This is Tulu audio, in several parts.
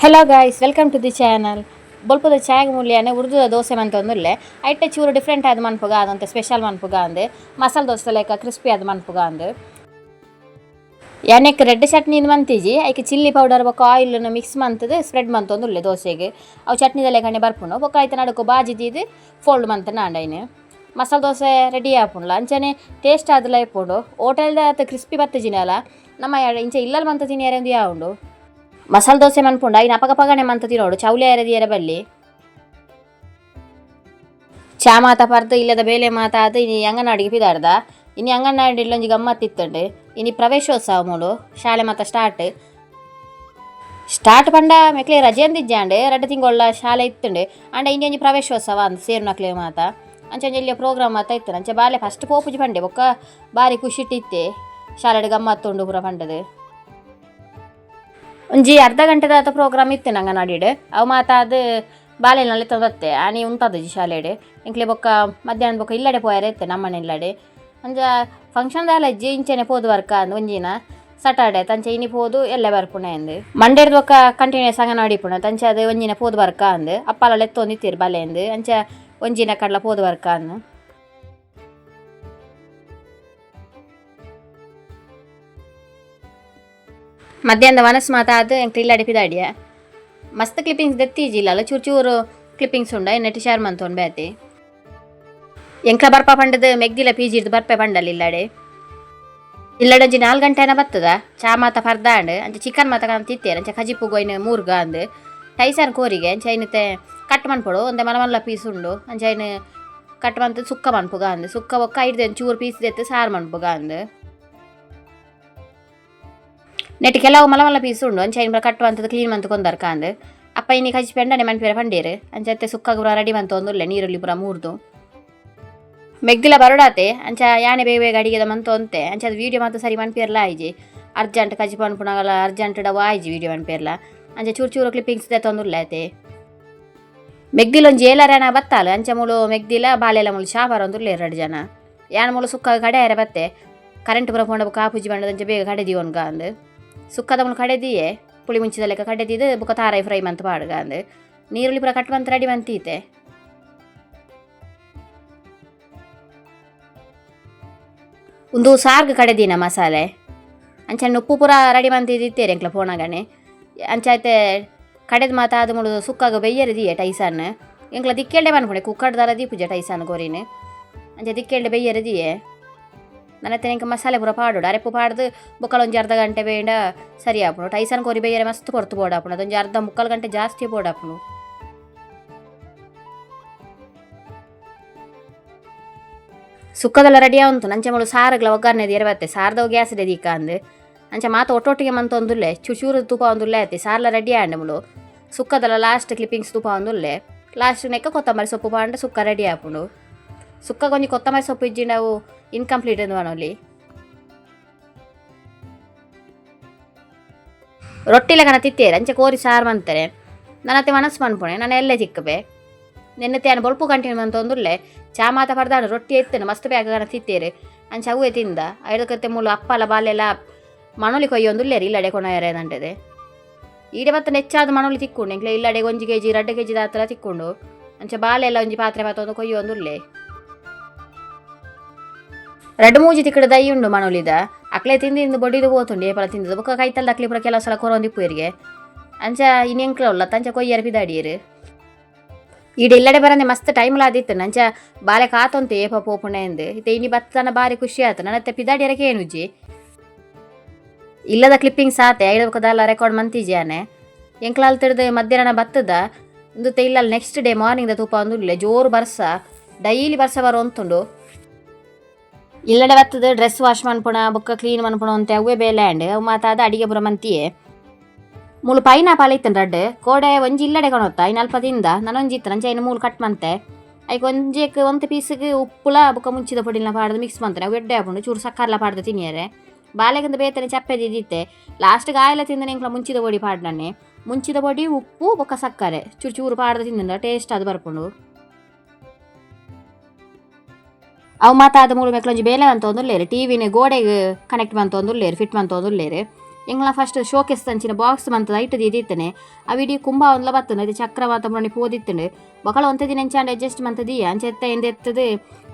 Hello guys, welcome to the channel. ಬೊಲ್ಪದ ಚಾಯ್ ಮೂಲ್ಯಾನೆ ಉರ್ದುದ ದೋಸೆ ಮಂತೊಂದುಲ್ಲೆ. ಐಟೆ ಚೂರು ಡಿಫ್ರೆಂಟ್ ಆದ ಮನ್ಪುಗ ಅದಂತೆ ಸ್ಪೆಷಲ್ ಮನ್ಪುಗ ಅಂದೆ ಮಸಾಲೆ ದೋಸೆ ಲೆಕ್ಕ ಕ್ರಿಸ್ಪಿ ಆದ ಮನ್ಪುಗ ಅಂದ್. ಯಾನೆಕ್ ರೆಡ್ ಚಟ್ನಿ ಮಂತಿಜಿ, ಐಕ್ ಚಿಲ್ಲಿ ಪೌಡರ್ ಬೊಕ್ಕ ಆಯಿಲ್ ಮಿಕ್ಸ್ ಮಂತದು ಸ್ಪ್ರೆಡ್ ಮಂತೊಂದುಲ್ಲೆ ದೋಸೆಗೆ. ಅವು ಚಟ್ನಿದ ಲೆಕ್ಕನೆ ಬರ್ಪುಂಡು. ಬೊಕ್ಕ ಐತ ನಡುಕು ಬಾಜಿ ದೀದ್ ಫೋಲ್ಡ್ ಮಂತ ನಾಂಡ ಐನ್ ಮಸಾಲೆ ದೋಸೆ ರೆಡಿ ಆಪುಂಡ್ಲ. ಅಂಚನೆ ಟೇಸ್ಟ್ ಆದಲ ಇಪ್ಪುಂಡು. ಹೋಟೆಲ್ದ ಆತ್ ಕ್ರಿಸ್ಪಿ ಬತ್ತಿಜಿನಲ ನಮ್ಮ ಇಂಚ ಇಲ್ಲಲ್ ಮಂತ ತಿನಿಯರೆ ಒಂದು ಯಾವುಂಡು. ಮಸಾಲೆ ದೋಸೆ ಮನ್ಪುಂಡ ಐನ್ ಅಪಗ ಪಗನೆ ಮಂತ ತಿನೋಡು, ಚೌಲಿ ಆರೆ ದಿಯರೆ ಬಲ್ಲಿ. ಚಾ ಮಾತ ಪರ್ದು ಇಲ್ಲದ ಬೇಲೆ ಮಾತ ಅದು ಇನಿ ಅಂಗನವಾಡಿಗೆ ಪಿದಾಡ್ದ. ಇನಿ ಅಂಗನವಾಡಿ ಒಂಜಿ ಗಮ್ಮತ್ ಇತ್ತುಂಡು. ಇನಿ ಪ್ರವೇಶೋತ್ಸವ ಮೂಲು ಶಾಲೆ ಮಾತ ಸ್ಟಾರ್ಟ್ ಸ್ಟಾರ್ಟ್ ಪಂಡ ಮೆಕ್ಲೆ ರಜೆ ಅಂದಿಜ್ಜಾಂಡೆ ರಡ್ಡ್ ತಿಂಗೊಳ್ಳ ಶಾಲೆ ಇತ್ತುಂಡು. ಆಂಡ ಇನಿ ಒಂಜಿ ಪ್ರವೇಶೋತ್ಸವ ಅಂದ್ ಸೇರುನಕ್ಲೆ ಮಾತ. ಅಂಚ ಒಂಜಿ ಎಲ್ಯ ಪ್ರೋಗ್ರಾಮ್ ಮಾತ ಇತ್ತುಂಡು. ಅಂಚ ಬಾಲೆ ಫಸ್ಟ್ ಪೋಪುಜಿ ಪಂಡೆ, ಬೊಕ್ಕ ಬಾರಿ ಖುಷಿಟ್ ಇತ್ತೆ ಶಾಲೆಡ್ ಗಮ್ಮತ್ ಉಂಡು ಪೂರ ಪಂಡದು. ಒಂಜಿ ಅರ್ಧ ಗಂಟೆದಾತ ಪ್ರೋಗ್ರಾಮ್ ಇತ್ತು ಅಂಗನವಾಡಿಡ್. ಅವು ಮಾತ ಅದು ಬಾಲೆಲ್ನಲ್ಲಿ ಬತ್ತೆ ಆನಿ ಉಂತದುಜಿ ಶಾಲೆಡ್. ಎಂಕ್ಲೆ ಬೊಕ್ಕ ಮಧ್ಯಾಹ್ನ ಬೊಕ್ಕ ಇಲ್ಲಡೆ ಪೋಯರೆ ಇತ್ತೆ ನಮ್ಮನೆ ಇಲ್ಲಡೆ. ಅಂಚ ಫಂಕ್ಷನ್ ದಾಲ ಇಜ್ಜಿ, ಇಂಚನೆ ಪೋದು ವರ್ಕ ಅಂದ್. ಒಂಜಿನ ಸಟರ್ಡೆ ತಂಚ ಇನಿ ಪೋದು ಎಲ್ಲೆ ಬರ್ಪುಣ ಅಂದ್. ಮಂಡೇರ್ದ್ ಬೊಕ್ಕ ಕಂಟಿನ್ಯೂಸ್ ಅಂಗನವಾಡಿ ಇಪ್ಪುಣ ತಂಚ ಅದು ಒಂಜಿನ ಪೋದು ವರ್ಕ ಅಂದ್. ಅಪ್ಪಲ ಲೆತ್ತೊಂದಿತ್ತೀರ್ ಬಲೆ ಅಂದ್. ಅಂಚ ಒಂಜಿನ ಕಡ್ಲ ಪೋದು ವರ್ಕ ಅಂದ್. ಮಧ್ಯಾಹ್ನದ ವನಸ್ ಮಾತ ಅದು ಎಂಕ್ ಇಲ್ಲಡೆ ಪಿದಾಡಿಯ. ಮಸ್ತ್ ಕ್ಲಿಪ್ಪಿಂಗ್ಸ್ ದೆತ್ತೀಜಿ ಇಲ್ಲಲ್ಲ, ಚೂರು ಚೂರು ಕ್ಲಿಪ್ಪಿಂಗ್ಸ್ ಉಂಡ ನೆಟ್ ಶೇರ್ ಮಂತೊಂಡು ಬೇತೆ. ಎಂಕ್ಲ ಬರ್ಪ ಪಂಡದು ಮೆಗ್ದಿಲ ಪಿ ಜಿರ್ದು ಬರ್ಪೆ ಪಂಡಲ್ ಇಲ್ಲಡೆ. ಇಲ್ಲಡೆ ಒಂಜಿ 4 ಗಂಟೆನ ಬತ್ತದ. ಚಾ ಮಾತ ಪರ್ದಾಂಡ್. ಅಂಚ ಚಿಕನ್ ಮಾತ ತಿತ್ತೇರ್. ಅಂಚ ಕಜಿಪು ಗೋಯ್ನ ಮೂರ್ಗ ಅಂದ್. ಟೈಸನ್ ಕೋರಿಗೆ ಅಂಚ ಐನತೆ ಕಟ್ ಮನ್ಪೊಡು. ಒಂದೆ ಮಲ್ಲ ಮಲ್ಲ ಪೀಸ್ ಉಂಡು. ಅಂಚ ಐನ್ ಕಟ್ ಮಂತ್ ಸುಕ್ಕ ಮನ್ಪುಗ ಅಂದ್. ಸುಕ್ಕ ಬೊಕ್ಕ ಐಡ್ದ್ ಚೂರು ಪೀಸ್ ದೆತ್ತ್ ಸಾರು ಮನ್ಪುಗ ಅಂದ್. ನೆಟ್ ಕೆಲವು ಮಲ್ಲ ಮಲ್ಲ ಪೀಸ್ ಉಂಡು. ಅಂಚ ಐನ್ ಕಟ್ ಮಂತುದು ಕ್ಲೀನ್ ಮಂತ್ ಕೊಂದರ್ಕ ಅಂದ್. ಅಪ್ಪ ಇನಿ ಕಜಿ ಪೆಂಡನೆ ಮನ್ಪಿಯರ ಪಂಡೇರು. ಅಂಚ ಸುಕ್ಕ ಪೂರ ರೆಡಿ ಮಂತೊಂದುಲ್ಲೆ ನೀರುಳ್ಳಿ ಪೂರ ಮೂರ್ದು. ಮೆಗ್ದಿಲ ಬರೋಡಾತೆ. ಅಂಚ ಯಾನೆ ಬೇಗ ಬೇಗ ಅಡಿಗೆದ ಮಂತೊಂತೆ. ಅಂಚ ಅದು ವೀಡಿಯೋ ಮಾತ ಸರಿ ಮನ್ಪಿಯರ್ಲ ಆಯ್ಜಿ. ಅರ್ಜೆಂಟ್ ಕಜಿ ಪನ್ಪುನಗಲ ಅರ್ಜೆಂಟ್ ಡವ ಆಯ್ಜಿ ವೀಡಿಯೋ ಮನ್ಪಿಯರ್ಲ. ಅಂಚ ಚೂರು ಚೂರು ಕ್ಲಿಪ್ಪಿಂಗ್ಸ್ ದೆತ್ತೊಂದುಲ್ಲೆ ಆತೆ. ಮೆಗ್ದಿಲ ಒಂಜಿ ಏಲರೇನ ಬತ್ತಾಲ. ಅಂಚ ಮೂಲು ಮೆಗ್ದಿಲ ಬಾಲೆಲ ಮೂಲು ಚಾ ಪರೊಂದುಲ್ಲೆರ್ ರಡ್ಡ್ ಜನ. ಯಾನ್ ಮೂಲು ಸುಕ್ಕ ಕಡೆ ಆರೆ ಬತ್ತೆ. ಕರೆಂಟ್ ಪೂರ ಪೋಂಡ ಬೊಕ್ಕ ಆಪುಜಿ ಪಂಡದ್ ಅಂಚ ಬೇಗ ಕಡೆ ದೀವೊನ್ಗ ಅಂದ್. ಸುಕ್ಕದ ಮೂಲು ಕಡೆ ದೀಯೆ ಪುಳಿ ಮುಂಚಿದ ಲೆಕ್ಕ ಕಡೆ ದೀದ್ ಬೊಕ್ಕ ತಾರಾಯಿ ಫ್ರೈ ಮಂತ್ ಪಾಡ್ಗ ಅಂದ್. ನೀರುಳ್ಳಿ ಪೂರ ಕಟ್ ಮಂತ್ ರೆಡಿ ಮಂತೀತೆ. ಉಂದು ಸಾರ್ಗ್ ಕಡೆ ದೀನ ಮಸಾಲೆ. ಅಂಚನೆ ಉಪ್ಪು ಪೂರ ರೆಡಿ ಮಂತಿದಿತ್ತೇರು ಎಂಕ್ಲ ಪೋನಗನೆ. ಅಂಚ ಐತೆ ಕಡೆದ್ ಮಾತ ಅದು ಮುಳು ಸುಕ್ಕಾಗ ಬೆಯ್ಯರೆ ದೀಯೆ ಟೈಸನ್. ಎಂಕ್ಲ ದಿಕ್ಕೆಲ್ಡೆ ಮನ್ಪುಣೆ ಕುಕ್ಕರ್ ದಾಲ ದೀಪುಜ ಟೈಸನ್ ಕೊರಿನ್. ಅಂಚ ದಿಕ್ಕೆಲ್ಡೆ ಬೆಯ್ಯರೆ ದೀಯೆ. ನನ್ನತ್ತೆ ಎಂಕ್ ಮಸಾಲೆ ಪೂರ ಪಾಡೋಡು. ಅರೆಪು ಪಾಡ್ದು ಬೊಕ್ಕಲ ಒಂಜಿ ಅರ್ಧ ಗಂಟೆ ಬೇಂಡ ಸರಿ ಆಪುಂಡು. ಟೈಸನ್ ಕೋರಿ ಬೆಯ್ಯರೆ ಮಸ್ತ್ ಪೊರ್ತು ಬೋಡಾಪುಂಡು. ಅದೊಂಜಿ ಅರ್ಧ ಮುಕ್ಕಾಲು ಗಂಟೆ ಜಾಸ್ತಿ ಬೋಡಾಪುಂಡು. ಸುಕ್ಕದೆಲ್ಲ ರೆಡಿ ಆವಂತು. ನಂಚೆ ಮುಳು ಸಾರುಗ್ಲ ಒಗ್ಗರಣೆ ದಿಯರೆ ಬತ್ತೆ. ಸಾರ್ದವು ಗ್ಯಾಸ್ ದೀಕ ಅಂದ್. ಅಂಚ ಮಾತ ಒಟ್ಟೊಟ್ಟಿಗೆ ಮಂತೊಂದುಲ್ಲೆ. ಚೂರು ಚೂರು ತೂಪ ಒಂದುಲ್ಲೆ ಆಯ್ತು. ಸಾರ್ಲ ರೆಡಿ ಆಂಡ್ ಮುಳು. ಸುಕ್ಕದೆಲ್ಲ ಲಾಸ್ಟ್ ಕ್ಲಿಪ್ಪಿಂಗ್ಸ್ ತೂಪ ಒಂದುಲ್ಲೆ. ಲಾಸ್ಟ್ ನೆಕ್ಕ ಕೊತ್ತಂಬರಿ ಸೊಪ್ಪು ಪಾಂಡ ಸುಕ್ಕ ರೆಡಿ ಆಪುಂಡು. ಸುಕ್ಕ ಒಂಜಿ ಕೊತ್ತಂಬರಿ ಸೊಪ್ಪು ಇಜ್ಜಿಂಡ ಅವು ಇನ್ಕಂಪ್ಲೀಟ್ ಎಂದು ಪನೊಲಿ. ರೊಟ್ಟಿಲ ಕನ ತಿತ್ತೇರು. ಅಂಚೆ ಕೋರಿ ಸಾರು ಮಂತಾರೆ. ನನ್ನತ್ತೆ ಮನಸ್ಸು ಮನ್ಪುಣೆ ನಾನು ಎಲ್ಲೇ ತಿಕ್ಕಬೆ. ನೆನ್ನೆ ಯಾನ್ ಬೊಲ್ಪು ಕಂಟಿನ್ಯೂ ಮಂತೊಂದುಲ್ಲೆ. ಚಾ ಮಾತ ಪರ್ದಾಂಡ್ ರೊಟ್ಟಿ ಎತ್ತುಂಡು ಮಸ್ತ್ ಬೇಗ ಕನ ತಿತ್ತೇರು. ಅಂಚ ಅವ್ವೆ ತಿಂದ. ಐದಕತ್ತೆ ಮೂಲು ಅಪ್ಪಲ ಬಾಲೆಲ ಮಣೊಲಿ ಕೊಯ್ಯೊಂದುಲ್ಲೆರ್ ಇಲ್ಲಡೆ ಕೊನೊಯೆರೆ ದಂಟೆದೆ. ಈಡೆ ಬತ್ತ ನೆಚ್ಚಾದ ಮಣೊಲಿ ತಿಕ್ಕುಂಡು. ಎಂಕ್ಲೆ ಇಲ್ಲಡೆ 1 ಕೆಜಿ 2 ಕೆಜಿ ದಾತಲ ತಿಕ್ಕುಂಡು. ಅಂಚ ಬಾಲೆಲ್ಲ ಒಂಜಿ ಪಾತ್ರೆ ಪತ್ತೊಂದು ಕೊಯ್ಯೊಂದುಲ್ಲೆ. ರಡ್ಡ್ ಮೂಜಿ ತಿಕ್ಕಡ ದೈ ಉಂಡು ಮಣೊಲಿದ. ಅಕ್ಲೆ ತಿಂದು ಬೊಡಿದು ಪೋತುಂಡು ಏಪಲ ತಿಂದು. ಬೊಕ್ಕ ಕೈತಲ್ದ ಅಕ್ಲೆ ಪೂರ ಕೆಲವು ಸಲ ಕೊರೊಂದಿಪ್ಪುವೆರ್ಗೆ. ಅಂಚ ಇನಿ ಎಂಕ್ಲ ಉಲ್ಲ ತಂಚ ಕೊಯ್ಯರೆ ಪಿದಾಡಿಯೆರ್. ಈಡೆ ಇಲ್ಲಡೆ ಬರಂದೆ ಮಸ್ತ್ ಟೈಮ್ ಆದಿತ್ತು. ಅಂಚ ಬಾಲೆ ಕಾತೊಂತೆ ಏಪ ಪೋಪುಣೆ ಅಂದ್. ಇತ್ತೆ ಇನಿ ಬತ್ತನ ಬಾರಿ ಖುಷಿ ಆತು. ನನ್ನತ್ತೆ ಪಿದಾಡಿಯರ ಕೇನುಜಿ. ಇಲ್ಲದ ಕ್ಲಿಪ್ಪಿಂಗ್ಸ್ ಆತೆ ಐದ ಬೊಕ್ಕ ದಾಲ ರೆಕಾರ್ಡ್ ಮಂತಿಜಿ ಯಾನೆ. ಎಂಕ್ಲ ಅಲ್ತಿಡ್ದು ಮಧ್ಯಾಹ್ನ ಬತ್ತದ. ಉಂದುತ್ತೆ ಇಲ್ಲ next day morning the ತೂಪ ಉಂದುಲ್ಲೆ. ಜೋರು ಬರ್ಸ, ಡೈಲಿ ಬರ್ಸ ಬರೋಂತುಂಡು. ಇಲ್ಲಡೆ ಬತ್ತದ ಡ್ರೆಸ್ ವಾಶ್ ಮನ್ಪುಣ ಬೊಕ್ಕ ಕ್ಲೀನ್ ಮನ್ಪುಣ ಅಂತೆ ಅವ್ವೆ ಬೇಲೆ ಆಂಡ್. ಅವು ಮಾತಾದ ಅಡಿಗೆ ಪೂರ ಮಂತಿಯೆ. ಮೂಲು ಪೈನಾಪಲ್ ಇತ್ತುಂಡು ರಡ್ಡ್ ಕೋಡೆ. ಒಂಜಿ ಇಲ್ಲಡೆ ಕೊನೊತ್ತ ಐನ್ ಅಲ್ಪ ತಿಂದ. ನನೊಂಜಿ ಇತ್ತು. ಅಂಚ ಐನ್ ಮೂಲು ಕಟ್ ಮಂತೆ. ಐಕ್ ಒಂಜೆಕ್ ಒಂತೆ ಪೀಸ್ಗ್ ಉಪ್ಪುಲ ಬೊಕ್ಕ ಮುಂಚಿದ ಪೊಡಿಲ ಪಾಡ್ದು ಮಿಕ್ಸ್ ಮಂತನೆ. ಅವು ಎಡ್ಡೆ ಆಪುಂಡು. ಚೂರು ಸಕ್ಕರ್ಲ ಪಾಡ್ದು ತಿನಿಯರೆ. ಬಾಲೆಗಂದು ಬೇತನೆ ಚಪ್ಪೆ ದಿದ್ದಿತ್ತೆ. ಲಾಸ್ಟ್ಗೆ ಆಯಲ ತಿಂದನೆ ಎಂಕ್ಲ ಮುಂಚಿದ ಪೊಡಿ ಪಾಡ್ನನೆ. ಮುಂಚಿದ ಪೊಡಿ ಉಪ್ಪು ಬೊಕ್ಕ ಸಕ್ಕರೆ ಚೂರು ಚೂರು ಪಾಡ್ದು ತಿಂದ ಟೇಸ್ಟ್ ಅದು ಬರ್ಪುಂಡು. ಅವು ಮಾತ ಆದ ಮೂಲು ಮೆಕ್ಲೊಂಜಿ ಬೇಲೆ ಮಂತೊಂದುಲ್ಲೆರ್. ಟಿವಿನ ಗೋಡೆಗ್ ಕನೆಕ್ಟ್ ಮಂತೊಂದುಲ್ಲೆರ್, ಫಿಟ್ ಮಂತೊಂದುಲ್ಲೆರ್. ಎಂಗ್ಲ ಫಸ್ಟ್ ಶೋಕೇಸ್ ಅಂಚಿನ ಬಾಕ್ಸ್ ಮಂತದ ಐಟ್ ದೀದಿತ್ತನೆ. ಆ ವಿಡಿ ಕುಂಬ ಒಂದ್ಲ ಬತ್ತುಂಡು, ಅದು ಚಕ್ರ ಮಾತ ಪುರಣಿ ಪೋದಿತ್ತುಂಡು. ಬೊಕಳ ಒಂತೆ ದಿನ ಎಂಚಾಂಡ ಅಡ್ಜಸ್ಟ್ ಮಂತ ದೀಯ. ಅಂಚ ಎತ್ತ ಎಂದ ಎತ್ತದು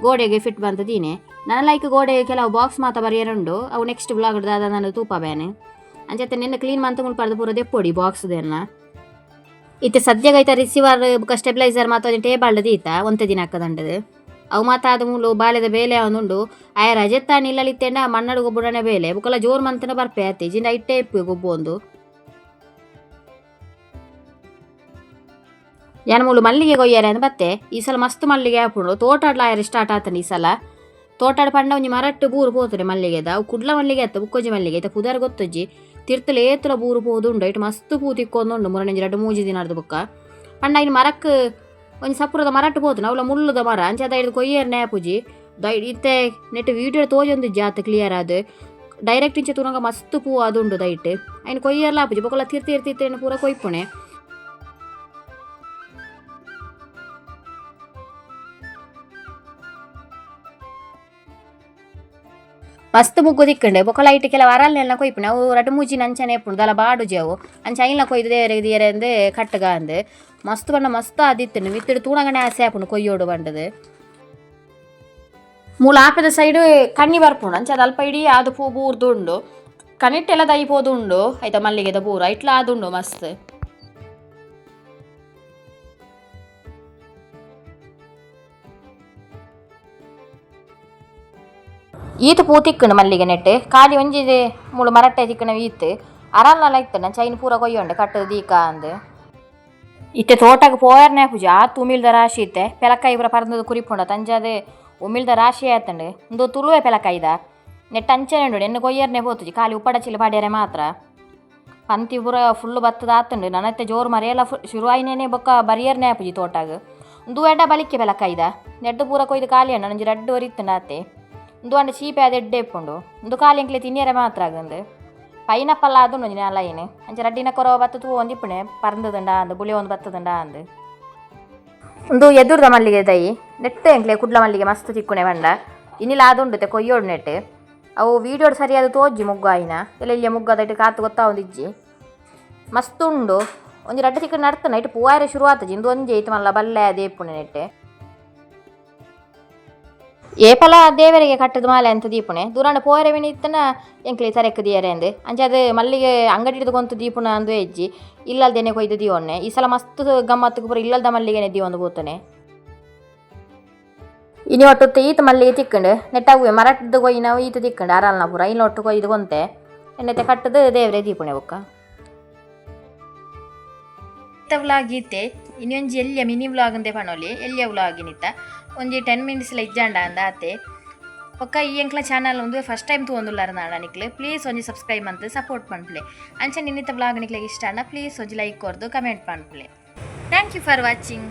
ಗೋಡೆಗೆ ಫಿಟ್ ಬಂತ ದೀನೆ. ನನ್ನ ಲೈಕ್ ಗೋಡೆಗೆ ಕೆಲವು ಬಾಕ್ಸ್ ಮಾತ ಬರಿಯರುಂಡು. ಅವು ನೆಕ್ಸ್ಟ್ ವ್ಲಾಗ್ ದಾದ ನಾನು ತೂಪ ಬೇನೆ. ಅಂಚೆ ನಿನ್ನ ಕ್ಲೀನ್ ಮಂತ ಮುಲ್ಪರ್ದು ಪೂರ ದೆಪ್ಪೊಡಿ ಬಾಕ್ಸ್ ದೆನ್ನ. ಇತ್ತೆ ಸದ್ಯಗೈತ ರಿಸೀವರ್ ಬುಕ್ಕ ಸ್ಟೆಬಿಲೈಸರ್ ಮಾತ ಒಂಜಿ ಟೇಬಲ್ ದೀತ ಒಂತೆ ದಿನ ಹಾಕದಂಡದು. ಅವು ಮಾತ ಆದ ಮೂಲು ಬಾಲೆದ ಬೇಲೆ ಒಂದುಂಡು. ಆಯ ರಜೆತ್ತ ನಿಲ್ಲಲಿತ್ತೇಂಡ ಮಣ್ಣಡು ಗೊಬ್ಬುಡನೆ ಬೇಲೆ. ಬುಕ್ಕಲ ಜೋರ್ ಮಂತನ ಬರ್ಪೆ ಆತಿ ಜಿಂಡ ಇಟ್ಟೆ ಇಪ್ಪು ಗೊಬ್ಬು ಒಂದು. ಯಾನ್ ಮೂಲು ಮಲ್ಲಿಗೆ ಕೊಯ್ಯರೆ ಅಂದ್ ಬತ್ತೆ. ಈ ಸಲ ಮಸ್ತ್ ಮಲ್ಲಿಗೆ ಆಪುಂಡು. ತೋಟಾಡ್ಲ ಆಯರೆ ಸ್ಟಾರ್ಟ್ ಆತಂಡ್ ಈ ಸಲ. ತೋಟಾಡ್ ಪಂಡ ಒಂಜಿ ಮರಟ್ಟು ಬೂರು ಪೋತುಂಡೆ ಮಲ್ಲಿಗೆದ. ಅವು ಕುಡ್ಲ ಮಲ್ಲಿಗೆ ಅತ್ತ ಬುಕ್ಕೊಂಜಿ ಮಲ್ಲಿಗೆ ಐತ ಪುದರ್ ಗೊತ್ತುಜ್ಜಿ. ತಿರ್ತುಲ ಏತುಲ ಬೂರು ಪೋದುಂಡು. ಐಟ್ ಮಸ್ತ್ ಪೂ ತಿಕ್ಕೊಂದುಂಡು ಮುರಣಿಂಜಿ ರಡ್ಡ್ ಮೂಜಿ ದಿನರ್ದ್ ಬುಕ್ಕ. ಪಂಡ ಐನ್ ಮರಕ್ ಒಂಜಿ ಸಪುರದ ಮರಟ್ಟು ಪೋತುಂಡು. ಅವ್ಲ ಮುಳ್ಳುದ ಮರ. ಅಂಚ ಅದ ಕೊಯ್ಯೆರ್ನೆ ಆಪುಜಿ. ಇತ್ತೆ ನೆಟ್ ವೀಡಿಯೋ ತೋಜೊಂದಿಜ್ಜಿ ಆತ್ ಕ್ಲಿಯರ್ ಆದ್. ಡೈರೆಕ್ಟ್ ಇಂಚ ತೂನಗ ಮಸ್ತ್ ಪೂ ಆದುಂಡು ದೈಟ್. ಐನ್ ಕೊಯ್ಯೆರ್ಲ ಆಪುಜಿ. ಬೊಕಲ ತಿರ್ತ್ ತಿರ್ತ್ ಇತ್ತಿನ ಪೂರ ಕೊಯ್ಪುಣೆ. ಮಸ್ತ್ ಮುಗ್ಗು ತಿಕ್ಕುಂಡು. ಬೊಕ ಲೈಟ್ ಕೆಲವು ಅರಲ್ನೆಲ್ಲ ಕೊಯ್ಪುಂಡು. ಅವು ರಡ್ಡ್ ಮೂಜಿ ಅಂಚನೆ ಇಪ್ಪುಂಡು ದಾಲ ಬಾಡುಜಿ ಅವು. ಅಂಚ ಐನ್ಲ ಕೊಯ್ದು ದೇವೆರೆಗ್ ದಿಯರೆ ಅಂದ್ ಕಟ್ಟುಗ ಅಂದ್. ಮಸ್ತ್ ಪಂಡ ಮಸ್ತ್ ಆದಿತ್ತುಂಡು. ಮಿತ್ತುಡು ತೂನಗನೆ ಆಸೆ ಆಪುಂಡು ಕೊಯ್ಯೋಡು ಪಂಡುದು. ಮೂಲ ಆಪೆದ ಸೈಡ್ ಕಣ್ಣಿ ಬರ್ಪುಂಡು. ಅಂಚ ಅಲ್ಪ ಇಡೀ ಆದ್ ಪೂ ಬೂರ್ದು ಉಂಡು. ಕನಿಟ್ಟೆಲ ದೈ ಪೋದುಂಡು ಐತ ಮಲ್ಲಿಗೆದ ಪೂರ ಐಟ್ಲ ಆದುಂಡು ಮಸ್ತ್. ಈತ್ ಪೂ ತಿಕ್ಕುಂಡು ಮಲ್ಲಿಗೆ ನೆಟ್. ಖಾಲಿ ಒಂಜಿ ಮೂಲು ಮರಟ್ಟೆ ತಿಕ್ಕುನ ಈತ್. ಅರಲ್ನಲ ಇತ್ತುಂಡು. ಅಂಚ ಐನ್ ಪೂರ ಕೊಯ್ಯೊಂಡೆ ಕಟ್ಟುದು ದೀಕ ಅಂದ್. ಇತ್ತೆ ತೋಟಗ್ ಪೋಯರ್ನೆ ಆಪುಜಿ ಆತ್ ಉಮಿಲ್ದ ರಾಶಿ ಇತ್ತೆ. ಪೆಲಕಾಯಿ ಪೂರ ಪರ್ಂದುದು ಕುರಿಪುಂಡು ಅಂಚಾದ್ ಉಮಿಲ್ದ ರಾಶಿ ಆತುಂಡು. ಉಂದು ತುಳುವೆ ಪೆಲಕಾಯಿದ ನೆಟ್ ಅಂಚನೆ ಉಂಡು. ಎಣ್ಣೆ ಕೊಯ್ಯರ್ನೆ ಪೋತುಜಿ. ಖಾಲಿ ಉಪ್ಪಡಚಿಲ್ ಪಾಡ್ಯರೆ ಮಾತ್ರ. ಪಂತಿ ಪೂರ ಫುಲ್ಲು ಬತ್ತದ ಆತುಂಡು. ನನ ಇತ್ತೆ ಜೋರು ಮರೆಯಲ ಶುರು ಆಯಿನೇನೆ ಬೊಕ್ಕ ಬರಿಯರ್ನೆ ಆಪುಜಿ ತೋಟಗ್. ಉಂದು ಎಡ್ಡ ಬಲಿಕ್ಕೆ ಪೆಲಕಾಯಿದ ನೆಡ್ಡು ಪೂರ ಕೊಯ್ದು ಖಾಲಿ ಆಂಡ್. ಒಂಜಿ ರಡ್ಡ್ ಒರಿ ಇತ್ತುಂಡು ಆತೆ. ಉಂದು ಆಂಡ ಚೀಪೆ ಆದ್ ಎಡ್ಡೆ ಇಪ್ಪುಂಡು. ಉಂದು ಖಾಲಿ ಎಂಕ್ಲೆ ತಿನಿಯರೆ ಮಾತ್ರ ಆಗಂದು. ಪೈನಾಪಲ್ ಆದುಂಡು ಒಂಜಿ ನಾಲೈನ್. ಅಂಚ ರಡ್ಡಿನ ಕೊರವ ಬತ್ತ್ ತೂವೊಂದು ಇಪ್ಪುಣೆ ಪರ್ಂದುಂಡ ಅಂದ್ ಬುಳೆಯೊಂದು ಬತ್ತುಂಡ ಅಂದ್. ಉಂದು ಎದುರ್ದ ಮಲ್ಲಿಗೆ ದೈ. ನೆಟ್ ಎಂಕ್ಲೆ ಕುಡ್ಲ ಮಲ್ಲಿಗೆ ಮಸ್ತ್ ತಿಕ್ಕುಣೆ ಪಂಡ. ಇನಿಲ ಆದುಂಡು ಇತ್ತೆ ಕೊಯ್ಯೋಡು ನೆಟ್. ಅವು ವೀಡಿಯೋಡ್ ಸರಿಯಾದ ತೋಜ್ಜಿ ಮುಗ್ಗು ಆಯಿನ. ಎಲ್ಲ ಇಲ್ಲಿಯ ಮುಗ್ಗು ಅದೈಟ್ ಕಾತ್ ಗೊತ್ತಾವೊಂದಿಜ್ಜಿ. ಮಸ್ತ್ ಉಂಡು. ಒಂಜಿ ರಡ್ಡ್ ತಿಕ್ಕುಂಡು ನಡ್ತುಂಡು ಐಟ್ ಪೂವಾರೆ ಶುರು ಆತುಜಿ. ಇಂದು ಒಂಜಿ ಐತ ಮಲ್ಲ ಬಲ್ಲೆ ಆದ್ ಇಪ್ಪುಂಡು ನೆಟ್. ಏಪಲ ದೇವರಿಗೆ ಕಟ್ಟುದು ಮಾಲೆ ಅಂತ ದೀಪುಣೆ. ದೂರಾಂಡ ಪೋಯರೆ ಮಿನಿ ಇತ್ತನ ಎಂಕ್ಲೆ ತರೆಕ್ ದಿಯರೆ ಅಂದ್. ಅಂಚಾದ್ ಮಲ್ಲಿಗೆ ಅಂಗಡಿಡ್ ಕೊಂತು ದೀಪುನ ಅಂದು ಇಜ್ಜಿ. ಇಲ್ಲಲ್ದೇನೆ ಕೊಯ್ದು ದೀವೊನ್ನೆ. ಈ ಸಲ ಮಸ್ತ್ ಗಮ್ಮತ್ಗ್ ಪೂರ ಇಲ್ಲಲ್ದ ಮಲ್ಲಿಗೆನೆ ದೀವೊಂದು ಪೋತುನೆ. ಇನಿ ಒಟ್ಟು ಈತ್ ಮಲ್ಲಿಗೆ ತಿಕ್ಕುಂಡು. ನೆಟ್ ಅವ್ವೆ ಮರಟ್ದ್ ಕೊಯ್ಯಿನವು ಈತ್ ತಿಕ್ಕುಂಡು ಅರಲ್ನ ಪೂರ. ಐನ್ ಒಟ್ಟು ಕೊಯ್ದು ಕೊಂತೆ. ಎಣ್ಣೆತೆ ಕಟ್ಟುದು ದೇವರೆ ದೀಪುಣೆ ಬೊಕ್ಕ. ವ್ಲಾಗ್ ಈತೆ. ಇನಿ ಒಂಜಿ ಎಲ್ಯ ಮಿನಿ ವ್ಲಾಗ್ ಅಂದೆ ಪನೊಲಿ. ಎಲ್ಯ ವ್ಲಾಗ್ ಇನಿತ. ಒಂಜಿ 10 ಮಿನಿಟ್ಸ್ ಲ ಇಜ್ಜಾಂಡ ಅಂದ ಆತೆ. ಬೊಕ್ಕ ಈ ಎಂಕ್ಲ ಚಾನಲ್ ಉಂದುವೆ ಫಸ್ಟ್ ಟೈಮ್ ತೂವೊಂದುಲ್ಲಾರ್ ನಾಡ ನಿಕ್ಲೆ ಪ್ಲೀಸ್ ಒಂಜಿ ಸಬ್ಸ್ಕ್ರೈಬ್ ಮಂತ್ ಸಪೋರ್ಟ್ ಪನ್ಪುಲೆ. ಅಂಚ ನಿನ್ನಿತ ವ್ಲಾಗ್ ನಿಕ್ಲೆಗ್ ಇಷ್ಟ ಆಂಡ ಪ್ಲೀಸ್ ಒಂಜಿ ಲೈಕ್ ಕೊರ್ದು comment ಪನ್ಪುಲೆ. Thank you for watching.